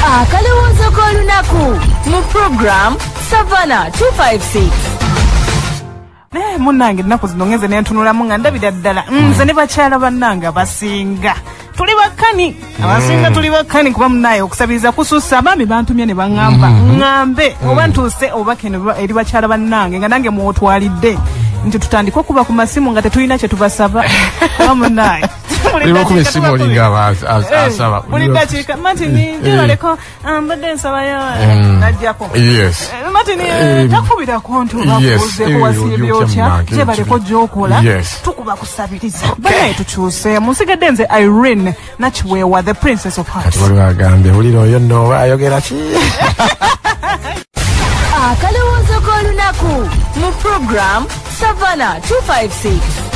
Akalowoozo k'olunaku mu program Savannah 256. Naye munnange, ennaku zino ngenze nentunulamu nga ndabira ddala nze ne bakyala bannange abasinga tuli bakkani, abasinga tuli bakkani, kuba munnaye okusabiriza kusussa. Abaami bantumye ne baŋŋamba ŋŋambe oba ntuuse obubaka eno eri bakyala bannange, nga nange mwotwalidde, nti tutandike okuba ku masimu nga tetulina kye tubasaba, kuba munnaye buli lwokuba essimu olinga asaba. Buli dakiika, "Martin, gyebaleko, mbadde nsabayo," najjako. Martin takubirako nti obakubuzeeko wasiibye otya, gyebaleko gyokola. Tukuba kusabiriza. Banaye, tukyuseemu. Nsigadde nze Irene Nakiweewa, the Princess of Hearts. Kati waliwo agambye, "Wulira oyo nno ayogera ki?" Akalowoozo k'olunaku mu program Savannah 256.